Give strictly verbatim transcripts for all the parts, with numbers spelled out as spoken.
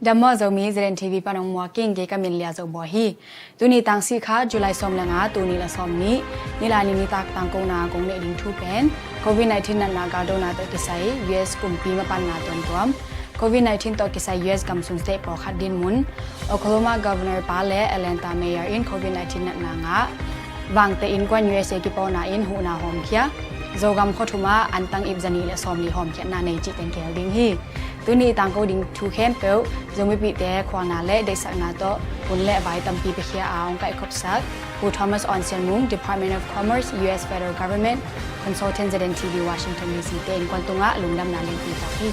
Dam maw Zomi, Z N T V pan ong muak ing, kei ka min Lia Zo Bawi hi. Tuni tang sih kha, July sawm le nga, tul nih le sawm nih, nilani nitak tangkona kong neih ding thu pen, covid nineteen natna galdona tawh kisai U S kumpi mapanna tuamtuam, covid nineteen tawh kisai U S gam sung state pawlkhat dinmun, Oklahoma Governor pa le Atlanta Mayor in covid nineteen natna ngah, Vangteh innkuan U S A kipawlna in huhna hawmkhia, Zogam khuathum ah antang ip zanih le sawmli hawmkhiatna nei cih teng kihel ding hi. Tuni i tangko ding thu khempeuh Zomipihte khualna le deihsakna tawh hun le vai tampi piakhia a ong kaihkhopsak Pu Thomas Awn Sian Mung, Department of Commerce, U S Federal Government, Consultant, Z N T V, Washington D C te innkuan tungah lungdamna lianpi tawh hi.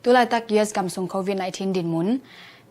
Tulaitak U S gam sung covid nineteen dinmun.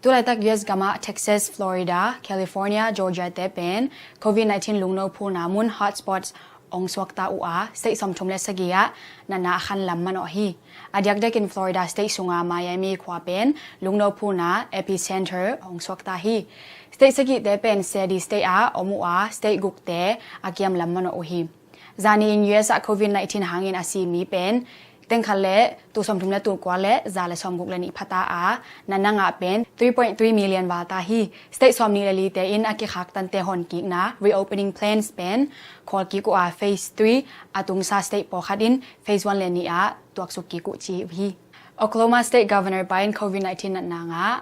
Tulaitak U S gamah Texas, Florida, California, Georgia te pen covid nineteen lungno phulna mun, hotspots, ong suakta uh a, state sawmthum le sagih ah natna a khan lam manawh hi. A diakdiakin Florida state sunga Miami khua pen lungno phulna epicenter ong suakta hi. State sagihte pen sadi state ah om uh a, state gukte a kiam lam manawh uh hi. Zani in U S ah covid nineteen hangin a si mi pen tengkhat le tul sawmthum le tul kua le za le sawmguk le nih phata a, natna ngah pen three point three million valta hi. State sawmnih le lite in a kikhak tante honkikna, reopening plans, pen khawlkik uh a, phase three a tungsa state pawlkhat in phase one le nih ah tuaksuk kik uh ci uh hi. Oklahoma State Governor pa in covid nineteen natna ngah.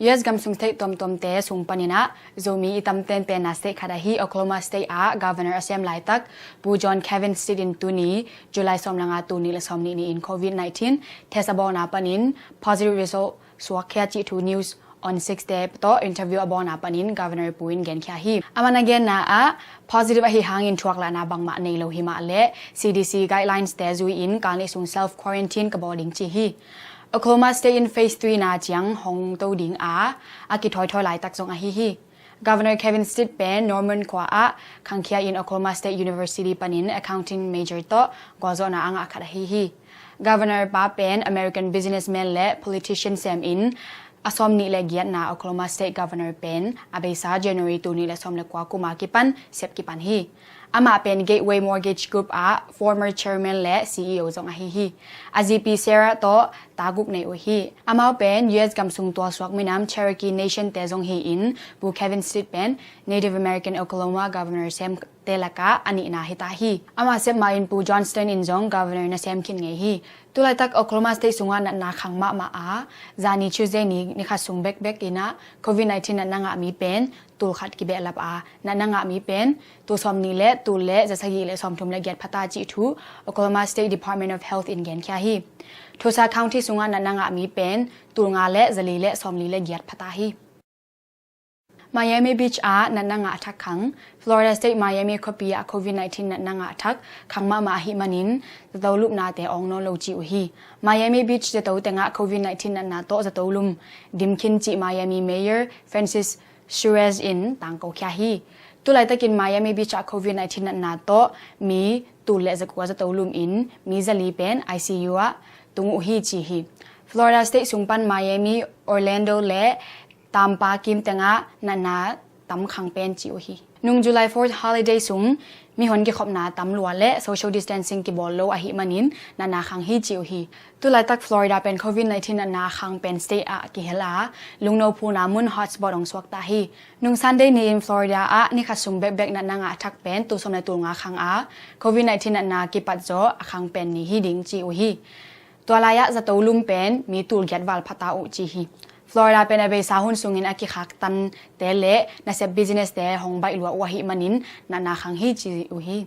U S gam sung state tuamtuamte sung panin ah Zomi i tam tenpenna state khat ahi Oklahoma State ah Governor a sem laitak Pu John Kevin Stitt in tuni July sawm le nga, tul nih le sawmnih ni-in covid nineteen test a bawlna panin positive result suakkhia cih thu News on Six te tawh interview a bawlna panin Governor Pu in genkhia hi. Aman a genna ah positive ahi hangin thuaklahna bangmah nei lo hi mah leh C D C guidelines te zui-in kal nih sung self quarantine ka bawl ding ci hi. Oklahoma State in phase three na ciang hong to ding a, a kithawithawi laitak zong ahi hi. Governor Kevin Stitt pen Norman khua ah khangkhia in Oklahoma State University panin accounting major tawh gualzawhna a ngah khat ahi hi. Governor pa pen American businessman le politician sem in a sawmnih le giatna Oklahoma State Governor pen a beisa January tul nih le sawm le kua kum a kipan sep kipan hi. Amah pen Gateway Mortgage Group ah former chairman le C E O zong ahi hi. A zipi Sarah tawh ta guk nei uh hi. Amau pen U S gam sung tualsuak minam Cherokee Nation te zong hi-in Pu Kevin Stitt pen Native American Oklahoma Governor sem te lakah a nihna hi ta hi. Amah sep ma-in Pu Johnston in zong Governor na sem khin ngei hi. Tulaitak Oklahoma State sungah natna khang mahmah a, zani Tuesday ni nikhat sung bekbek in ah covid nineteen natna ngah mi pen tul khat kibehlap a, natna ngah mi pen tul sawmnih le tul le zasagih le sawmthum le giat phata cih thu Oklahoma State Department of Health in genkhia hi. Tulsa County sungah natna ngah mi pen tul nga le zali le sawmli le giat phata hi. Miami Beach ah natna ngah a thak khang. Florida State Miami khuapi ah covid nineteen natna ngah a thak khang mahmah ahih manin zato lupnate awng nawn lo ci uh hi. Miami Beach zato tengah covid nineteen natna tawh zato lum dim khin cih Miami Mayor Francis Suarez in tangko khia hi. Tulaitakin Miami Beach ah covid nineteen natna tawh mi tul le zakua zato lum in mi zali pen I C U ah tung uh hi ci hi. Florida State sung pan Miami, Orlando le Tampa kim tengah natna tam khang pen ci uh hi. Nung July fourth holiday sung mihon kikhopna tam lua le social distancing kibawl lo ahih manin natna khang hi ci uh hi. Tulaitak Florida pen covid nineteen natna khang pen state ah kihel a, lungno phulna mun, hotspot, ong suakta hi. Nung Sunday ni-in Florida ah nikhat sung bekbek natna ngah a thak pen tul sawm le tul nga khang a, covid nineteen natna kipat zaw a khang pen ni hi ding ci uh hi. Tua lai-ah zato lum pen mi tul giat val phata uh ci hi. Florida pen a beisa hun sungin a kikhak tante le nasep business te hong baih lua uh ahih manin natna khang hi ci uh hi.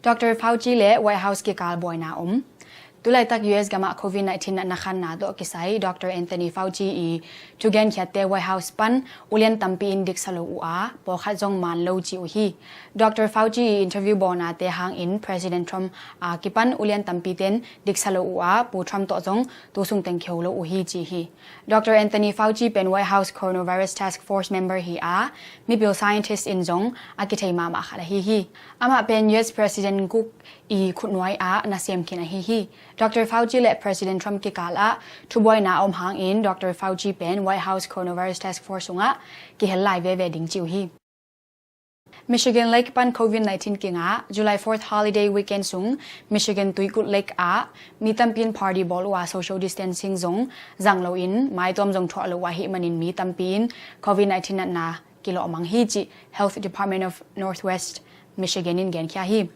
Doctor Fauci le White House kikal buaina om. Tulaitak U S gamah COVID nineteen natna khanna tawh kisai Doctor Anthony Fauci i thugenkhiatte White House pan ulian tampi in diksa lo uh a, pawlkhat zong maan lo ci uh hi. Doctor Fauci i interview bawlnate hangin President Trump a kipan ulian tampite'n diksa lo uh a, Pu Trump tawh zong tu sung teng kihou lo uh hi ci hi. Doctor Anthony Fauci pen White House Coronavirus Task Force member hi a, mipil scientist in zong a kithei mahmah khat ahi hi. Amah pen U S President Cook i khutnuai ah nasem khin ahi hi. Doctor Fauci le President Trump kikal ah thubuaina a om hangin Doctor Fauci pen White House Coronavirus Task Force sungah kihel lai veve ding ci uh hi. Michigan Lake pan COVID nineteen kingah, July fourth holiday weekend sung Michigan Tuikul Lake ah mi tampi in party bawl uh a, social distancing zong zang loin maituam zong thuah lo uh ahih manin mi tampi in COVID nineteen natna kilawh mang hi cih Health Department of Northwest Michigan in genkhia hi.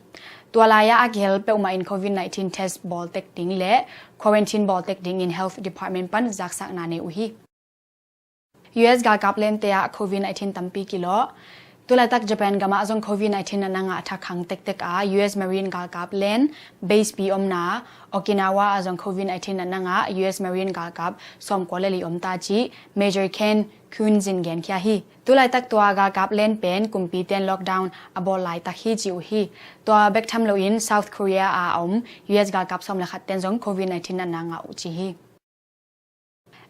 Tua lai-ah a kihel peuhmah in COVID nineteen test bawl tek ding le quarantine bawl tek dingin Health Department pan zaksakna nei uh hi. U S galkap lente ah COVID nineteen tampi kilawh. Tulaitak Japan gamah zong COVID nineteen natna ngah thak khang tektek a, U S Marine galkap len base pi omna Okinawa ah zong COVID nineteen natna ngah U S Marine galkap sawmkua le li om ta cih Major Ken Kunz in genkhia hi. Tulaitak tua galkap len pen kumpite'n lockdown a bawl laitak hi ci uh hi. Tua bek tham loin South Korea a om U S galkap sawm le khat ten zong COVID nineteen natna ngah uh ci hi.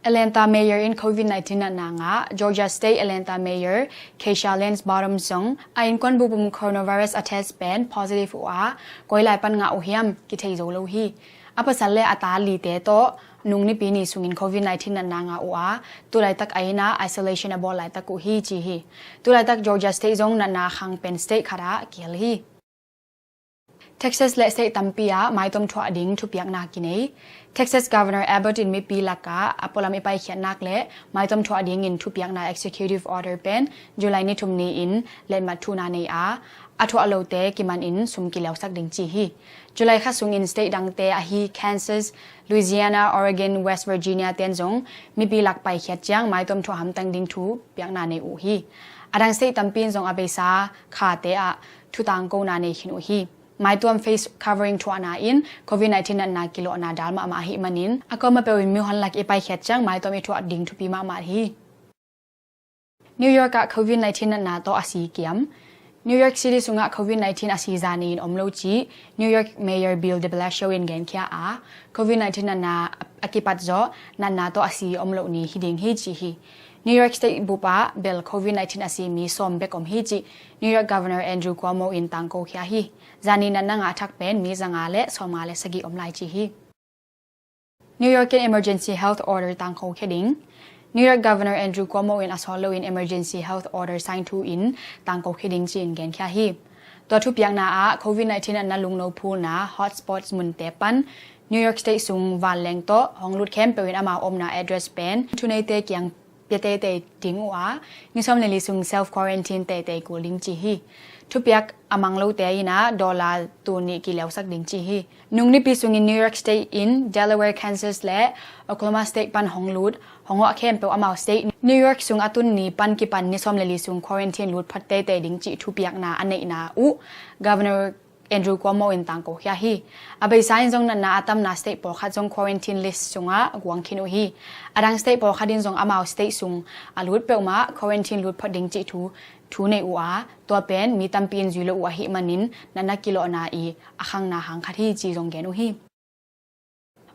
Atlanta Mayor in COVID nineteen natna ngah. Georgia State Atlanta Mayor Keisha Lance Bottoms zong a innkuan bupum coronavirus a test pen positive uh a, koi lai pan ngah uh hiam kithei zo lo hi. A pasal le a ta lite tawh nung nipi ni sungin COVID nineteen natna ngah uh a, tulaitak a inn ah isolation a bawl laitak uh hi ci hi. Tulaitak Georgia State zong natna khang pen state khat ah kihel hi. Texas le state tampi ah maituam thuah ding thupiakna kinei. Texas Governor Abbott in mipi lakah a pualam i paikhiat nak le maituam thuah dingin thupiakna executive order pen July ni thum ni-in letmat thuhna nei a, a thuah lote kiman in sum kileusak ding ci hi. July kha sungin state dangte ahi Kansas, Louisiana, Oregon, West Virginia ten zong mipi lak paikhiat ciang maituam thuah hamtang ding thupiakna nei uh hi. A dang state tampi in zong a beisa khate ah thutangkona nei khin uh hi. Maituam face covering thuahna in COVID nineteen natna kilawhna dal mahmah ahih manin a kawmapeuh in mihon lak i paikhiat ciang maituam i thuah ding thupi mahmah hi. New York ah COVID nineteen natna tawh a si kiam. New York City sungah COVID nineteen a si zani in om lo cih New York Mayor Bill de Blasio in genkhia a, COVID nineteen natna a kipat zawh natna tawh a si om loh ni hi ding hi ci hi. New York State bup ah bel COVID nineteen a si mi sawm bek om hi cih New York Governor Andrew Cuomo in tangkokhia hi. Zani natna ngah thak pen mi zanga le sawmnga le sagih om lai ci hi. New York in emergency health order tangkokhia ding. New York Governor Andrew Cuomo in a sawt loin emergency health order sign thu in tangkokhia ding ci-in genkhia hi. Tua thupiakna ah COVID nineteen natna lungno phulna hotspots munte pan New York State sung vanleng tawh hong lut khempeuh in amau omna address pen thuneite kiang pia teitei ding uh a, ni sawm le li sung self quarantine teitei kul ding ci hi. Thupiak a mang lote in ah dollar tul nih kileusak ding ci hi. Nung nipi sungin New York State in Delaware, Kansas le Oklahoma State pan hong lut hong awh khempeuh amau state New York sung a tun ni pan kipan ni sawm le li sung quarantine lut phot teitei ding cih thupiakna a neihna uh Governor Andrew Cuomo in tangkokhia hi. A beisa in zong natna a tamna state pawlkhat zong quarantine list sungah guang khin uh hi. A dang state pawlkhat in zong amau state sung a lut peuhmah quarantine lut phot ding cih thu thu nei uh a, tua pen mi tampi in zui lo uh ahih manin natna kilawhna i a khangna hang khat hi ci zong gen uh hi.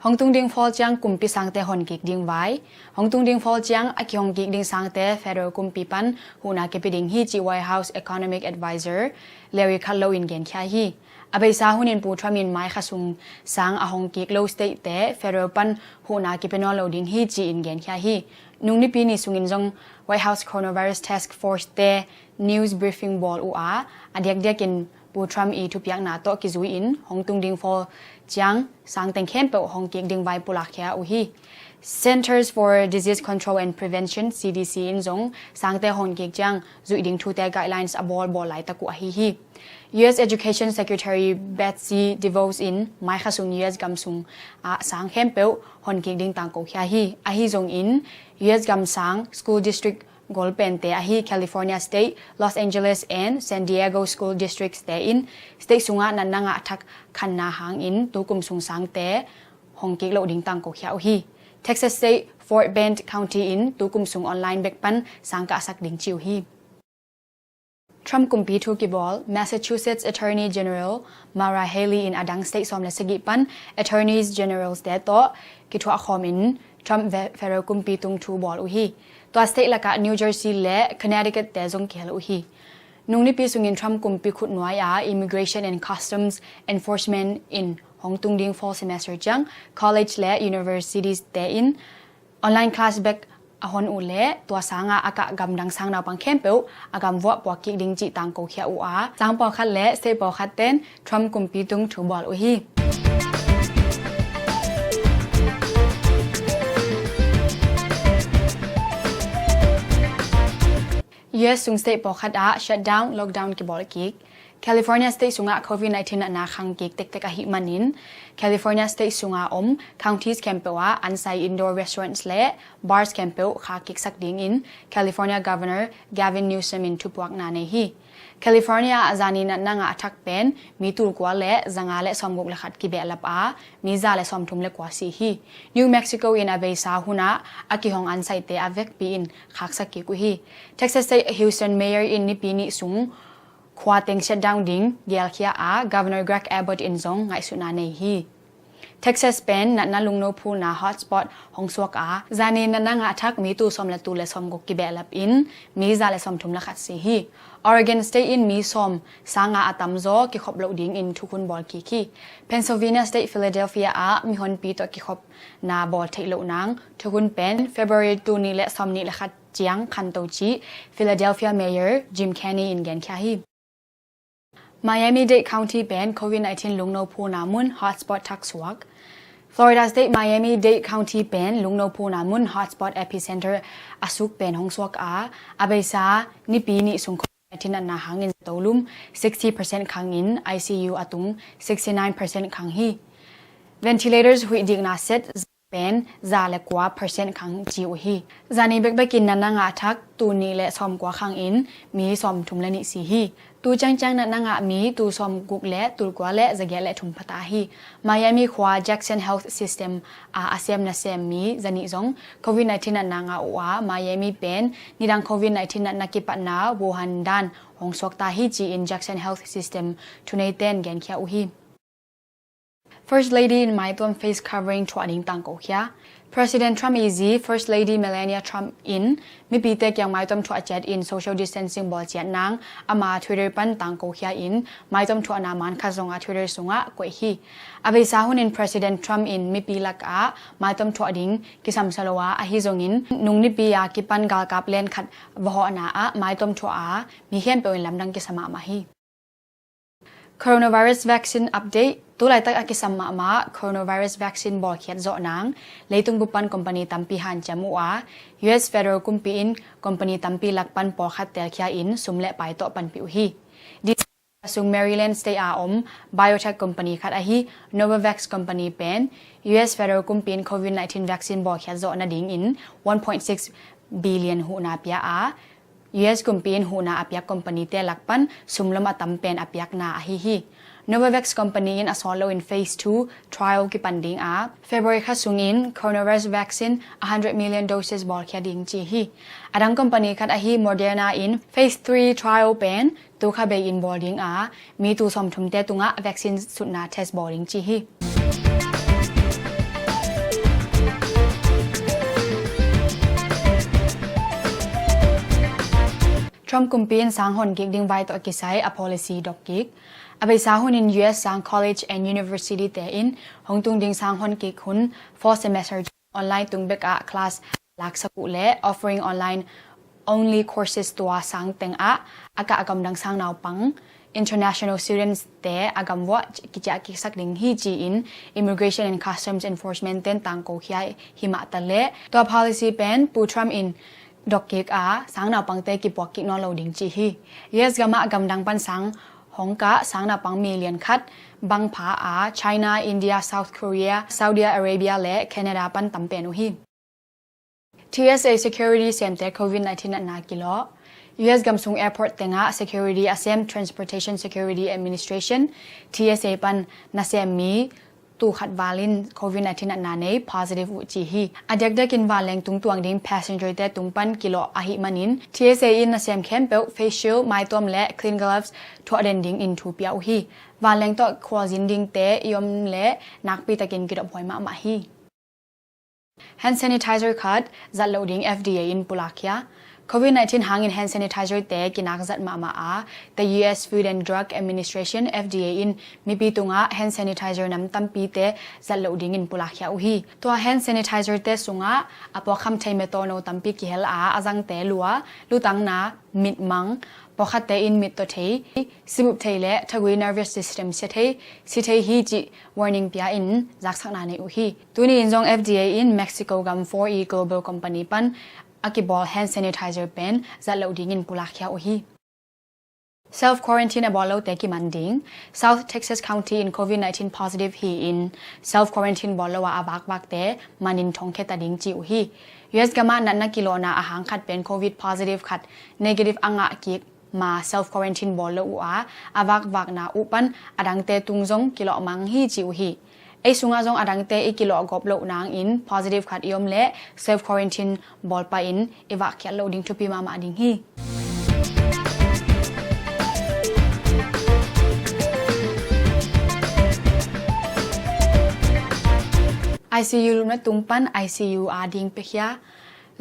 Hong tung ding fall ciang kumpi sangte honkik ding vai. Hong tung ding fall ciang a kihongkik ding sangte federal kumpi pan huhna kipia ding hi cih White House Economic Advisor Larry Kudlow in genkhia hi. A beisa hunin Pu Trump in May kha sung sang a hongkik lo state te federal pan huhna kipia nawn lo ding hi ci-in genkhia hi. Nung nipi ni sungin zong White House Coronavirus Task Force te news briefing bawl uh a, a diakdiakin Pu Trump i thupiakna tawh kizui-in hong tung ding fall ciang sangteng khempeuh hongkik ding vai pulakkhia uh hi. Centers for Disease Control and Prevention, C D C in zong sangte honkik ciang zuih ding thute guidelines a bawlbawl laitak uh ahi hi. U S Education Secretary Betsy DeVos in May kha sung U S gam sung ah sang khempeuh honkik ding tangkokhia hi. Ahi zongin U S gam sang school district golpente ahi California State, Los Angeles and San Diego school districts te in state sungah natna ngah thak khanna hangin tukum sung sangte hong kik loh ding tangko khia uh hi. Texas State Fort Bend County in tukum sung online bek pan sang kahsak ding ci uh hi. Trump kumpi thu kibawl. Massachusetts Attorney General Maura Healey in adang state sawm le sagih pan Attorneys Generals te tawh kithuah khawm in Trump ve-, federal kumpi tung thu bawl uh hi. Tua state lakah New Jersey le Connecticut te zong kihel uh hi. Nung nipi sungin Trump kumpi khut nuai a Immigration and Customs Enforcement in hong tung ding fall semester ciang college le universities te in online class bek a hon uh leh tua sanga a kah gamdang sang naupang khempeuh a gamvuah puak kik ding cih tangko khia uh a, sang pawlkhat le state pawlkhat ten Trump kumpi tung thu bawl uh hi. U S sung state pawlkhat ah shutdown, lockdown kibawl kik. California State sungah covid nineteen natna khang kik tektek ahih manin California State sunga om counties khempeuh ah an sai indoor restaurants le bars khempeuh khak kiksak dingin California Governor Gavin Newsom in thupuakna nei hi. California ah zani natna ngah a thak pen mi tulkua le zanga le sawmguk le khat kibehlap a, mi za le sawmthum le kua si hi. New Mexico in a beisa hunah a kihong an saite a vekpi in khaksak kik uh hi. Texas State Houston Mayor in nipi nih sung khua teng shutdown ding gelkhia a, Governor Greg Abbott in zong ngaihsutna nei hi. Texas pen natna lungno phulna hotspot hong suak a, zani natna ngah thak mi tul sawm le tul le sawmguk kibehlap in mi za le sawmthum le khat si hi. Oregon State in mi sawm sanga a tamzaw kikhop loh dingin thukhun bawl kik hi. Pennsylvania State Philadelphia ah mihonpi tawh kikhopna bawl theih loh nang thukhun pen February tul nih le sawmnih le khat ciang khanto cih Philadelphia Mayor Jim Kenney in genkhia hi. Miami-Dade County pen covid nineteen lungno phulna mun hotspot thak suak. Florida State Miami-Dade County pen lungno phulna mun hotspot epicenter a suk pen hong suak a, a beisa nipi nih sung covid nineteen natna hangin zatolum sixty percent khangin I C U a tung sixty nine percent khang hi. Ventilators huih dikna set pen za le kua percent khang ci uh hi. Zani bekbekin natna ngah thak tul nih le sawmkua khangin mi sawmthum le nih si hi. Tu ciangciang natna ngah mi tul sawmguk le tul kua le zagiat le thum phata hi. Miami khua Jackson Health System a a sem nasem mi zanih zong covid nineteen natna ngah uh a, Miami pen nidang covid nineteen natna kipatna Wuhan dan hong suakta hi ci-in Jackson Health System thuneiten genkhia uh hi. First Lady in maituam face covering thuah ding tangko khia. President Trump izi First Lady Melania Trump in mipite kiang maituam thuah ciat in social distancing bawl ciat nang ama Twitter pan tangko khia in maituam thuahna man khat zong a Twitter sungah koih hi. A beisa hunin President Trump in mipi lakah maituam thuah ding kisamsa lo a, ahi zongin nung nipi a kipan galkap len khat vahawhna ah maituam thuah a mi khempeuh in lamdang kisa mahmah hi. Coronavirus vaccine update. Tulaitak a kisam mahmah coronavirus vaccine bawlkhiat zawh nang leitung bupan company tampi hanciam uh a, U S federal kumpi in company tampi lakpan pawlkhat telkhia in sum le pai tawh panpih uh hi. Di sung Maryland State a om biotech company khat ahi Novavax company pen U S federal kumpi in covid nineteen vaccine bawlkhiat zawh nadingin one point six billion huhna pia a, U S kumpi in huhna a piak company te lakpan sumlom a tam pen a piakna ahi hi. Novavax company in a sawt loin phase two trial kipan ding a, February kha sungin coronavirus vaccine a hundred million doses bawlkhia ding ci hi. A dang company khat ahi Moderna in phase three trial pen tu kha bei in bawl ding a, mi tul sawmthum te tungah vaccine sutna test bawl ding ci hi. Trump kumpi in sang hon kik ding vai tawh kisai a policy dok kik. A beisa hunin U S sang college and university te in hong tung ding sang hon kik hun fourth semester online tung bek ah class laksak uh le offering online only courses tua sang teng ah a kah a gamdang sang naupang international students te a gamvuah kiciah kiksak ding hi ci-in Immigration and Customs Enforcement ten tangko khia hi mah ta leh tua policy pen Pu Trump in dok kik a sang naupangte kipuak kik nawn lo ding ci hi. U S gamah gamdang pan sang hong kah sang naupang million khat bang pha a China, India, South Korea, Saudi Arabia le Canada pan tam pen uh hi. T S A security semte covid nineteen natna kilawh. U S gamsung airport tengah security a sem Transportation Security Administration, T S A pan nasem mi tuu khat val in Covid nineteen natna nei positive uh ci hi. A diakdiakin vanleng tung tuang ding passenger te tung pan kilawh ahih manin T S A in nasem khempeuh face shield, maituam le clean gloves thuah den dingin thu pia uh hi. Vanleng tawh khualzin dingte i om leh nakpi takin kidophuai mahmah hi. Hand sanitizer khat zat loh ding F D A in pulakkhia. Covid nineteen hangin hand sanitizer te kinak zat mahmah a, the U S Food and Drug Administration, F D A in mipi tungah hand sanitizer nam tampite zat loh dingin pulakkhia uh hi. Tua hand sanitizer te sungah a pawkham thei metono tampi kihel a, a zangte lua, lutangna, mitmang, pawlkhatte in mittaw thei, sibup thei le thagui, nervous system sia thei, si thei hi cih warning pia in zaksakna nei uh hi. Tuni in zong F D A in Mexico gam four E Global Company pan a kibawl hand sanitizer pen zat loh dingin pulakkhia uh hi. Self quarantine a bawl lote kiman ding. South Texas County in Covid nineteen positive hi-in self quarantine bawl lo a a vakvakte manin thongkhia ta ding ci uh hi. U S gamah natna kilawhna a hang khat pen Covid positive khat negative a ngah kik ma self quarantine bawl lo uh a, a vakvakna uh pan a dangte tung zong kilawh mang hi ci uh hi. Ei sungah zong a dangte i kilawh gawp loh nangin positive khat i om leh self quarantine bawl pah in i vak khiat loh ding thupi mahmah ding hi. I C U lupna tung pan I C U a ding piakhia.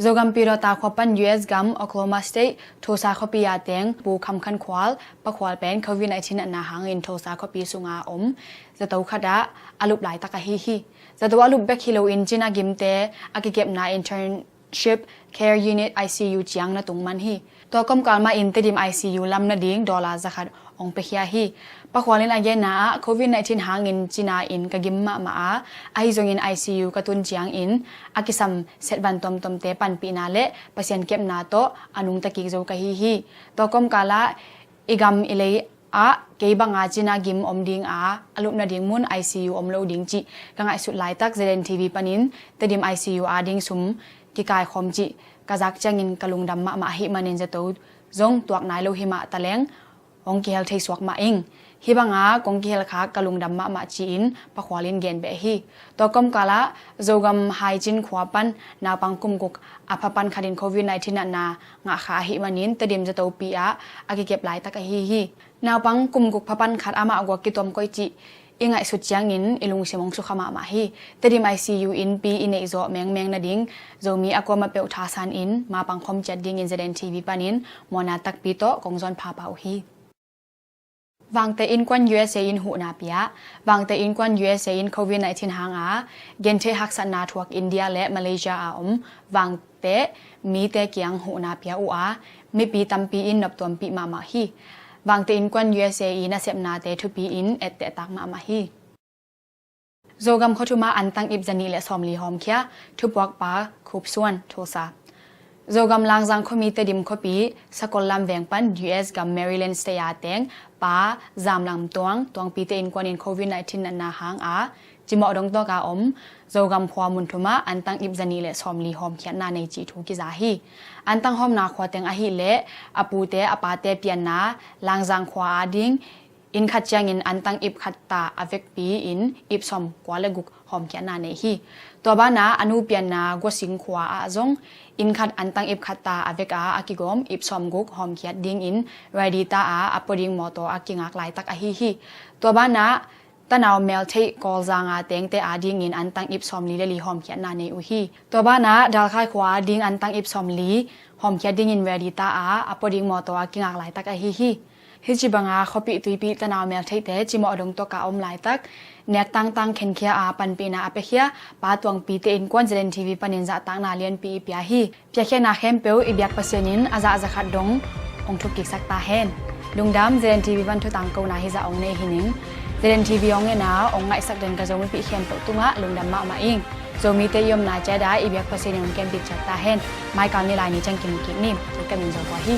Zogam Pidawta khua pan U S gam Oklahoma State Tulsa khuapi a teng Pu Kham Khan Khual, Pa Khual pen Covid nineteen natna hangin Tulsa khuapi sunga om zato khatah a lup laitak ahi hi. Zato a lup bek hi loin Cina gimte a kikepna Intensive Care Unit, I C U ciang na tung man hi. Tua kawmkal mahin Tedim I C U lam nading dollar zakhat hong piakhia hi. Pa Khual in a genna ah, Covid nineteen hangin Cina in ka gim mahmah a, ahi zongin I C U ka tun ciangin a kisam setvan tuamtuamte panpihna le Pasian kepna tawh a nungta kik zo ka hi hi. Tua kawmkal ah i gam i lei ah kei banga Cina gim om ding a, a lup nading mun I C U om lo ding cih ka ngaihsut laitak Z N T V panin Tedim I C U a ding sum kikaikhawm cih ka zak ciangin ka lungdam mahmah ahih manin zato zong tuak nai lo hi mah taleng hong kihel thei suak mah ing. Hih banga kong kihel khak ka lungdam mahmah ci-in Pa Khual in gen beh hi. Tua kawmkal ah Zogam Haicin khua pan naupang kum guk a pha pan khat in Covid nineteen natna ngah kha ahih manin Tedim zatopi ah a kikep laitak ahi hi. Naupang kum guk pha pan khat amah guak kituam koih cih i ngaihsut ciangin i lungsim hong sukha mahmah hi. Tedim I C U innpi i neih zawh mengmeng nading Zomi a kuamah peuh thasan in mapang khawm ciat dingin Z N T V panin mawhna takpi tawh kong zawn phapha uh hi. Vangte Innkuan U S A in huhna pia. Vangte Innkuan U S A in Covid nineteen hanga gentheih haksatna thuak India le Malaysia a om vangte mite kiang huhna pia uh a, mipi tampi in noptuampih mahmah hi. Vangte Innkuan U S A i nasepnate thupi in ettehtak mahmah hi. Zogam khuathuma antang ip zanih le sawmli hawmkhia, thupuakpa Khupsuan Tulsa. Zogam Langzang khuami Tedim khuapi Sakollam veng pan U S gam Maryland State a teng Pa Zamlam Tuang, Tuangpite Innkuan in Covid nineteen natna hanga cimawh dongtawka om Zogam khua mun thuma antang ip zanih le sawmli hawmkhiatna nei cih thu kiza hi. Antang hawmna khua teng ahileh a pute a pate pianna Langzang khua ading inn khat ciangin antang ip khat ta a vekpi in ip sawm kua le guk hawmkhiatna nei hi. Tua banah a nu pianna Guasing khua ah zong inn khat antang ip khat ta a vek a, a kigawm ip sawm guk hawmkhiat dingin ready ta a, a pua ding mawtaw a kingak laitak ahi hi. Tua banah Tanau Meltheih Kawlzanga tengte adingin antang ip sawmli le li hawmkhiatna nei uh hi. Tua banah Dalkhai khua ading antang ip sawmli hawmkhiat dingin ready ta a, a pua ding mawtaw a kingak laitak ahi hi. Hih ci banga khuapih tuipih tanau meltheihte cimawh dongtawka om laitak nek tangtang khenkhia a panpihna a piakhia Pa Tuangpite Innkuan Z N T V panin zahtakna lianpi i pia hi. Piakhia na khempeuh i biak Pasian in a zah zakhat dong hong thukkiksak ta hen. Lungdam. Z N T V pan thutangkona hizah hong nei hi ning. Z N T V hong en a hong ngaihsak den ka Zomipih khempeuh tungah lungdam mahmah ing. Zomite i omna ciat ah i biak Pasian in hong kempih ciat ta hen. Maikal ni lai ni ciang kimu kik ni. Kei ka min Zo Pua hi.